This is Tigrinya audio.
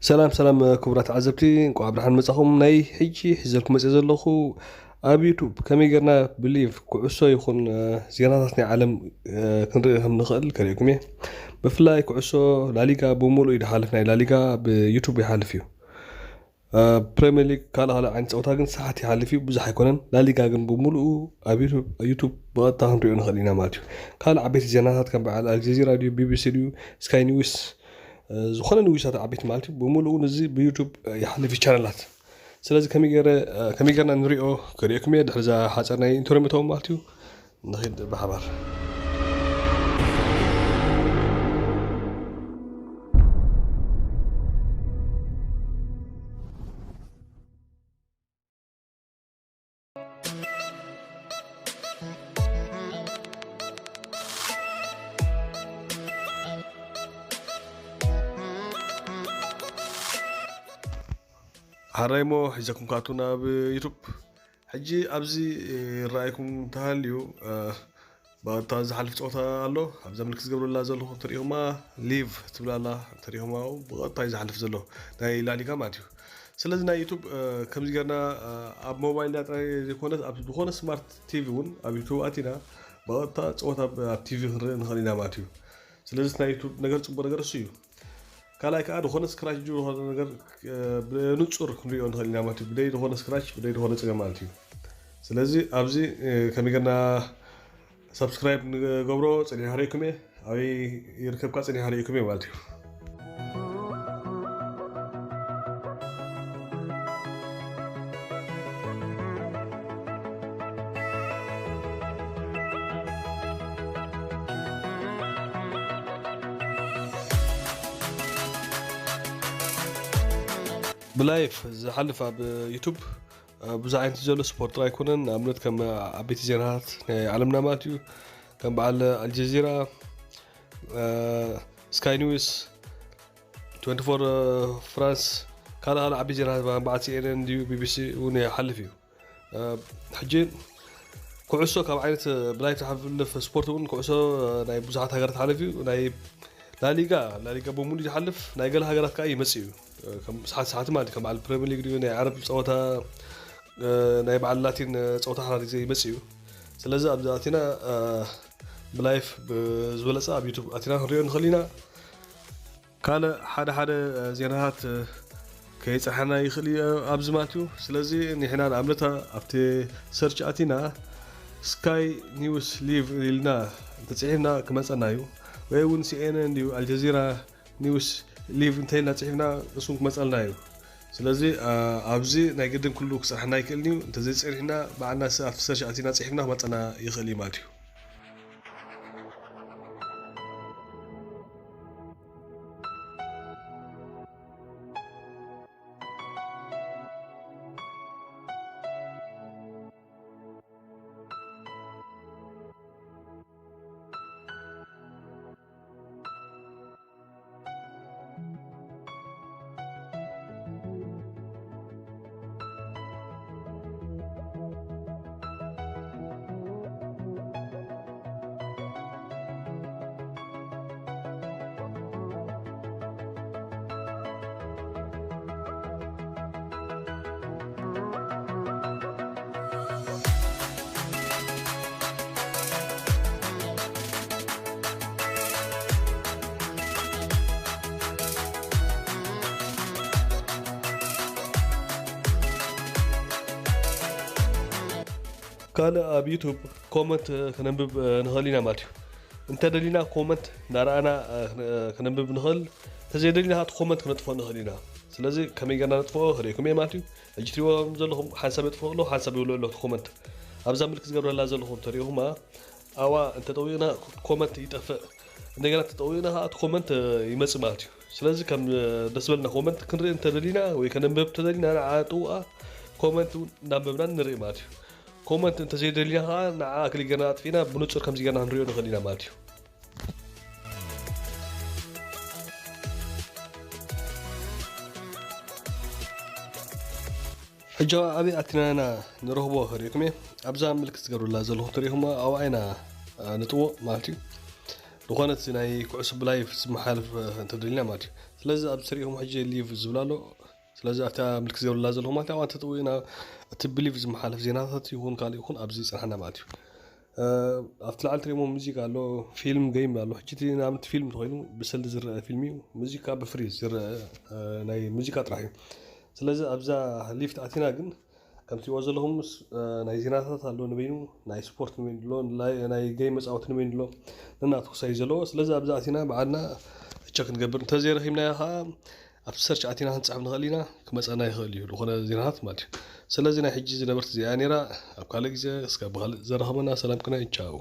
ሰላም ሰላም ክቡራት ተዓዘብቲ፣ እንኳዕ ብደሓን መጻኹም። ናይ ሕጂ ሒዘልኩም መጽእ ዘለኹ ኣብ ዩቱብ ከመይ ጌርና ብሊቭ ኩዕሶ ይኹን ዜናታት ናይ ዓለም ክንርኢ ከም ንኽእል ከርእየኩም እየ። ብፍላይ ኩዕሶ ላሊጋ ብምሉእ እዩ ዝሓልፍ፣ ናይ ላሊጋ ብዩቱብ ይሓልፍ እዩ። ፕሪምየር ሊግ ካልእ ካልእ ዓይነት ፀወታ ግን ሰዓት ይሓልፍ እዩ፣ ብዙሕ ኣይኮነን። ላሊጋ ግን ብምሉኡ ኣብ ዩቱብ ብቐጥታ ክንሪኦ ንኽእል ኢና ማለት እዩ። ካልእ ዓበይቲ ዜናታት ከም በዓል ኣልጀዚራ ድዩ፣ ቢቢሲ ድዩ፣ ስካይ ኒውስ፣ ዝኾነ ኒውሳት ዓበይቲ ማለት እዩ፣ ብምሉኡ ነዚ ብዩቱብ ይሓልፍ እዩ ቻነላት። ስለዚ ከመይ ጌርና ንሪኦ ከርእየኩም እየ ድሕሪ እዛ ሓፀር ናይ ኢንተርቪው ማለት እዩ። ንኺድ ብሓባር። ሓራይ እሞ ሒዘኩም ክኣቱ ናብ ዩቱብ። ሕጂ ኣብዚ ይረኣይኩም እንተሃልዩ፣ ብቐጥታ ዝሓልፍ ፀወታ ኣሎ። ኣብዛ ምልክት ዝገብረላ ዘለኹ ተሪኢኹማ፣ ሊቭ ትብላላ ተሪኢኹማ፣ ብቐጥታ እዩ ዝሓልፍ ዘሎ ናይ ላሊጋ ማለት እዩ። ስለዚ ናይ ዩቱብ ከምዚ ጌርና ኣብ ሞባይልና ጥራይ ዘይኮነስ ኣብ ዝኾነ ስማርት ቲቪ እውን ኣብ ዩቱብ ኣቲና ብቐጥታ ፀወታ ኣብ ቲቪ ክንርኢ ንኽእል ኢና ማለት እዩ። ስለዚ ናይ ዩቱብ ነገር ፅቡቅ ነገር እሱ እዩ። ካልኣይ ከዓ ዝኾነ ስክራች ዝኾነ ነገር ብንፁር ክንሪኦ ንኽእል ኢና ማለት እዩ። ብደይ ዝኾነ ስክራች ብደይ ዝኾነ ፀገም ማለት እዩ። ስለዚ ኣብዚ ከመይ ጌርና ሳብስክራይብ ንገብሮ ፀኒሐ ክርእየኩም እየ። ኣበይ ይርከብካ ፀኒሐ ክርእየኩም እየ ማለት እዩ። ብላይፍ ዝሓልፍ ኣብ ዩቱብ ብዙሕ ዓይነት ዘሎ ስፖርት ጥራይ ኣይኮነን። ንኣብነት ከም ዓበይቲ ዜናታት ናይ ዓለምና ማለት እዩ፣ ከም በዓል ኣልጀዚራ፣ ስካይ ኒውስ፣ ትወንቲ ፎር ፍራንስ፣ ካልእ ካልእ ዓበይቲ ዜናታት በዓል ሲኤንኤን ድዩ ቢቢሲ እውን ይሓልፍ እዩ። ሕጂ ኩዕሶ ካብ ዓይነት ብላይ ተሓልፍ ስፖርት እውን ኩዕሶ ናይ ብዙሓት ሃገራት ሓለፍ እዩ። ናይ ላሊጋ ላሊጋ ብምሉእ ዝሓልፍ ናይ ገለ ሃገራት ከዓ ይመፅእ እዩ። ከም ሰሓት ሰሓት ማለት ከም በዓል ፕሪሚየር ሊግ ድዩ ናይ ዓረብ ፀወታ ናይ በዓል ላቲን ፀወታ ሓራ ግዜ ይመፅእ እዩ። ስለዚ ኣብዚ ኣቲና ብላይፍ ብዝበለፀ ኣብ ዩቱብ ኣቲና ክንሪኦ ንኽእል ኢና። ካልእ ሓደ ሓደ ዜናታት ከይፀሓና ይኽእል እዩ ኣብዚ ማለት እዩ። ስለዚ ንሕና ንኣብነት ኣብቲ ሰርች ኣቲና ስካይ ኒውስ ሊቭ ኢልና እንተፅሒፍና ክመፀና እዩ። ወይ እውን ሲኤንኤን ድዩ ኣልጀዚራ ኒውስ ሊቭ እንተኢልና ፅሒፍና እሱን ክመፀልና እዩ። ስለዚ ኣብዚ ናይ ግድን ኩሉ ክፀሓና ኣይክእልን እዩ። እንተዘይፀኒሕና ባዕልና ኣብቲ ሰርች ኣቲና ፅሒፍና ክመፀና ይኽእል እዩ ማለት እዩ። ካልእ ኣብ ዩቱብ ኮመንት ከነንብብ ንኽእል ኢና ማለት እዩ። እንተደሊና ኮመንት እናረኣና ከነንብብ ንኽእል፣ እንተዘይደሊና እቲ ኮመንት ክነጥፍኦ ንኽእል ኢና። ስለዚ ከመይ ገና ነጥፍኦ ክርእየኩም እየ ማለት እዩ። ሕጂ ትሪእዎም ዘለኹም ሓንሳብ የጥፍኦ ኣለኹ፣ ሓንሳብ ይውልዕ ኣለኹ ኮመንት። ኣብዛ ምልክት ዝገብረላ ዘለኹም ተሪእኹማ ኣብኣ እንተጠዊቕና ኮመንት ይጠፍእ። እንደገና ተጠዊቕና ከዓ እቲ ኮመንት ይመፅእ ማለት እዩ። ስለዚ ከም ደስ በልና ኮመንት ክንርኢ እንተደሊና ወይ ከነንበብ እንተደሊና ንዓ ጥውኣ ኮመንት እውን እናንበብና ንርኢ ማለት እዩ። ኮመንት እንተዘይደሊና ከዓ ንዓ ክሊክ ገርና ኣጥፊእና ብንፁር ከምዚ ገርና ክንሪኦ ንኽእል ኢና ማለት እዩ። ሕጂ ኣበይ ኣቲናና ንረኽቦ ከርእየኩም እየ። ኣብዛ ምልክት ዝገብርላ ዘለኹ ትሪኢኹማ ኣብኣ ኢና ንጥዎ ማለት እዩ። ዝኾነት ናይ ኩዕሶ ብላይፍ ዝመሓልፍ እንተደሊና ማለት እዩ። ስለዚ ኣብ ስሪኹም ሕጂ ሊቭ ዝብል ኣሎ። ስለዚ ኣብታ ምልክት ዜብላ ዘለኹም ማለት ኣብኣ እንተጥውዩና እቲ ብሊቭ ዝመሓለፍ ዜናታት ይኹን ካልእ ይኹን ኣብዚ ይጽንሓና ማለት እዩ። ኣብቲ ላዕሊ ትሪእሞ ሙዚቃ ኣሎ፣ ፊልም፣ ገይም ኣሎ። ሕጂ እቲ ንኣብነት ፊልም እንተኾይኑ ብሰልዲ ዝረአ ፊልም እዩ። ሙዚቃ ብፍሪ ዝረአ ናይ ሙዚቃ ጥራሕ እዩ። ስለዚ ኣብዛ ሊፍት ኣቲና ግን ከምትሪእዎ ዘለኹም ናይ ዜናታት ኣሎ ንበይኑ፣ ናይ ስፖርት ንበይኑ ኣሎ፣ ናይ ገይም መፃወቲ ንበይኑ ኣሎ። ነናቱ ክሳይ ዘለዎ። ስለዚ ኣብዛ ኣቲና ባዕልና እቸ ክንገብር እንተዘይረኺብናዮ ከዓ ኣብ ሰርች ኣቲና ክንፅሕፍ ንኽእል ኢና። ክመፀና ይኽእል እዩ ዝኾነ ዜናታት ማለት እዩ። ስለዚ ናይ ሕጂ ዝነበርት እዚኣ ነይራ። ኣብ ካልእ ግዜ እስከ ብኻልእ ዘራኸበና ሰላም ቅነ ቻው።